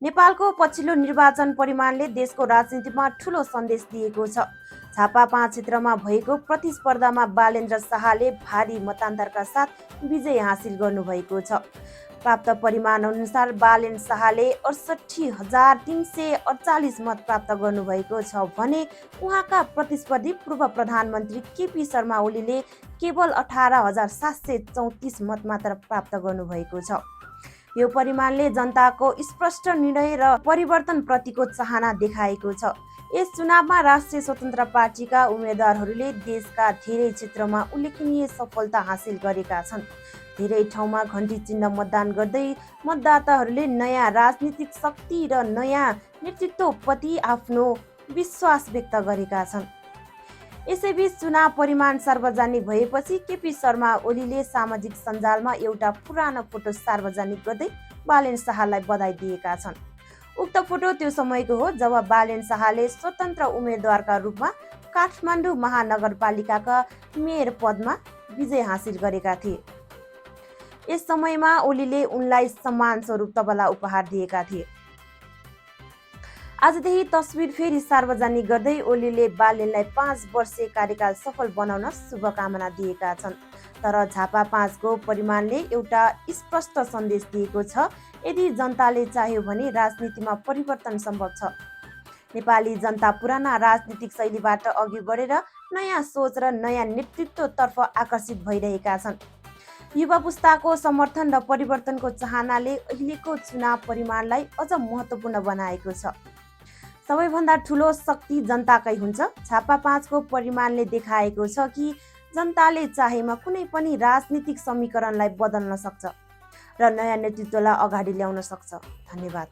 नेपालको पछिल्लो निर्वाचन परिमाणले देशको राजनीतिमा ठूलो सन्देश दिएको छ। झापा 5 क्षेत्रमा भएको प्रतिस्पर्धामा बालेन्द्र शाहले भारी मतान्तरका साथ विजय हासिल गर्नुभएको छ। प्राप्त परिमाण अनुसार बालेन्द्र शाहले 68,348 मत प्राप्त गर्नुभएको छ भने उहाँका प्रतिस्पर्धी पूर्व प्रधानमन्त्री केपी शर्मा ओलीले केवल 18,734 मत मात्र प्राप्त गर्नुभएको छ। यो परिमाणले जनताको स्पष्ट निर्णय र परिवर्तनप्रतिको चाहना देखाएको छ। यस चुनावमा राष्ट्रिय स्वतन्त्र पार्टीका उम्मेदवारहरूले देशका धेरै क्षेत्रमा उल्लेखनीय सफलता हासिल गरेका छन्। धेरै ठाउँमा घण्टी चिन्ह मतदान गर्दै मतदाताहरूले नयाँ राजनीतिक शक्ति र नयाँ नेतृत्वप्रति आफ्नो विश्वास व्यक्त गरेका छन्। यसैबीच चुनाव परिमाण सार्वजनिक भएपछि केपी शर्मा ओलीले सामाजिक सञ्जालमा एउटा पुरानो फोटो सार्वजनिक गर्दै बालेन्द्र शाहलाई बधाई दिएका छन्। उक्त फोटो त्यो समयको हो जब बालेन्द्र शाहले स्वतन्त्र उम्मेदवारका रूपमा काठमाडौँ महानगरपालिकाका मेयर पदमा विजय हासिल गरेका थिए। यस समयमा ओलीले उनलाई सम्मान स्वरूप तबला उपहार दिएका थिए। आजदेखि तस्बिर फेरि सार्वजनिक गर्दै ओलीले बालेन्द्रलाई 5 वर्षीय कार्यकाल सफल बनाउन शुभकामना दिएका छन्। तर झापा 5 को परिमाणले एउटा स्पष्ट सन्देश दिएको छ। यदि जनताले चाह्यो भने राजनीतिमा परिवर्तन सम्भव छ। नेपाली जनता पुराना राजनीतिक शैलीबाट अघि बढेर नयाँ सोच र नयाँ नेतृत्वतर्फ आकर्षित भइरहेका छन्। युवा पुस्ताको समर्थन र परिवर्तनको चाहनाले अहिलेको चुनाव परिमाणलाई अझ महत्त्वपूर्ण बनाएको छ। सबैभन्दा ठूलो शक्ति जनताकै हुन्छ। झापा 5 को परिमाणले देखाएको छ कि जनताले चाहेमा कुनै पनि राजनीतिक समीकरणलाई बदल्न सक्छ र नयाँ नेतृत्वलाई अगाडि ल्याउन सक्छ। धन्यवाद।